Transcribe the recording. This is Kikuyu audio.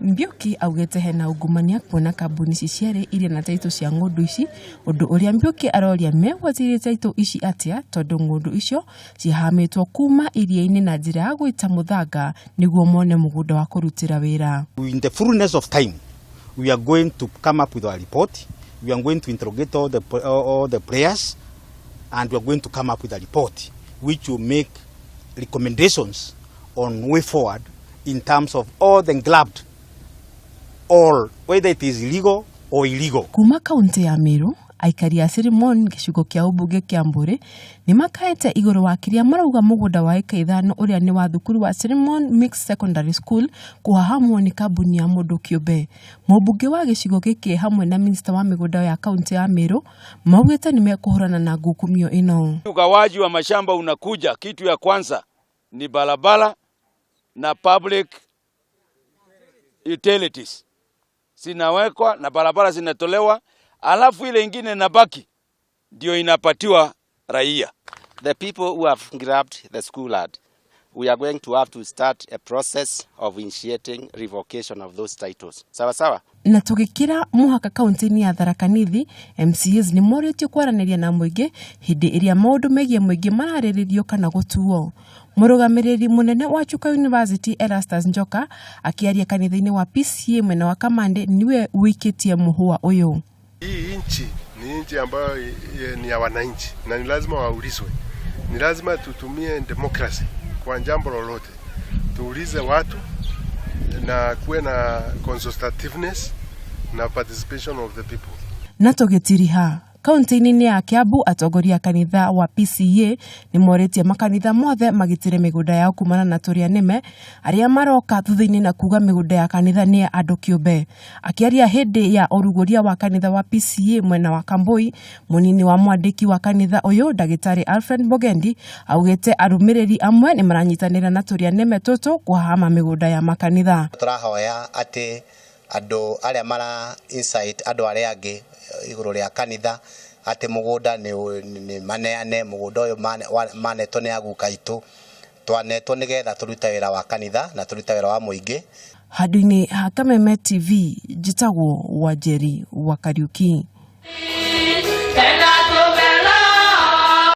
Mbiuki augĩte hena ungumania kuona kambuni ici cierĩ irĩ na taitũ cia ng'ũndũ ici, ũndũ ũrĩa Mbiuki aroria megwatĩirie taitũ ici atĩa tondũ ng'ũndũ icio cihamĩtwo kuma iria-inĩ na njĩra ya gũita mũthanga nĩguo mone mũgũnda wa kũrutĩra wĩra. In the fullness of time, we are going to come up with our report. We are going to interrogate all the players and we are going to come up with a report which will make recommendations on way forward in terms of all the grabbed, all, whether it is legal or illegal. Kuma kaunti ya Meru, aikari a Sirimon gĩcigo kĩa ũmbunge kĩa Mbũrĩ nĩ makaĩte igũrũ wa kĩrĩa marauga mũgũnda wa ĩka 5 ũrĩa nĩ wa thukuru wa Sirimon Mixed Secondary School kũhahamwo nĩ kambuni ya mũndũ kĩũmbe. Mũmbunge wa gĩcigo gĩkĩ hamwe na minista wa mĩgũnda ya kaunti ya Meru maugĩte nĩ mekũhũrana na ngukumio ĩno. Ugawaji wa mashamba unakuja, kitu ya kwanza ni barabara na public utilities zinawekwa na barabara zinatolewa, alafu ile ingine inabaki ndio inapatiwa raia. The people who have grabbed the school land, we are going to have to start a process of initiating revocation of those titles. Sawa sawa? Na tũgĩkĩra mũhaka kaunti-inĩ ya Tharaka Nithi, MCAs nĩ morĩtio kwaranĩria na mũingĩ hĩndĩ ĩrĩa maũndũ megiĩ mũingĩ mararĩrĩrio kana gũtuo. Mũrũgamĩrĩri mũnene wa Chuka University Erastus Njoka akĩaria kanitha-inĩ wa PCEA mwena wa Kamande niwe wĩkĩtie mũhũa ũyũ. Hii nchi ni nchi ambayo ni ya wananchi na ni lazima waulizwe. Ni lazima tutumie demokrasi kwa jambo lolote, tuulize watu na kuwe na consultativeness na participation of the people. Na tũgĩtiriha kaunti-inĩ ya Kiambu, atongoria a kanitha wa PCEA nĩ morĩtie makanitha mothe magitĩre mĩgũnda yao kumana na tũrĩa nĩme arĩa maroka thutha-inĩ na kuga mĩgũnda ya kanitha nĩ ya andũ kĩũmbe. Akĩaria hĩndĩ ya ũrugũria wa kanitha wa PCEA mwena wa Kambui, mũnini wa mwandĩki wa kanitha ũyũ ndagĩtarĩ Alfred Mugendi augĩte arũmĩrĩri amwe nĩ maranyitanĩra na tũrĩa nĩme tũtũ kũhahama mĩgũnda ya makanitha. Tũrahoya atĩ andũ arĩa mara incite andũ arĩa angĩ igũrũ rĩa kanitha atĩ mũgũnda nĩ maneane mũgũnda ũyũ manetwo nĩ aguka itũ, twanetwo nĩgetha tũrute wĩra wa kanitha na tũrute wĩra wa mũingĩ. Handũ-inĩ ha Kameme TV, njĩtagwo Wanjeri wa Kariuki.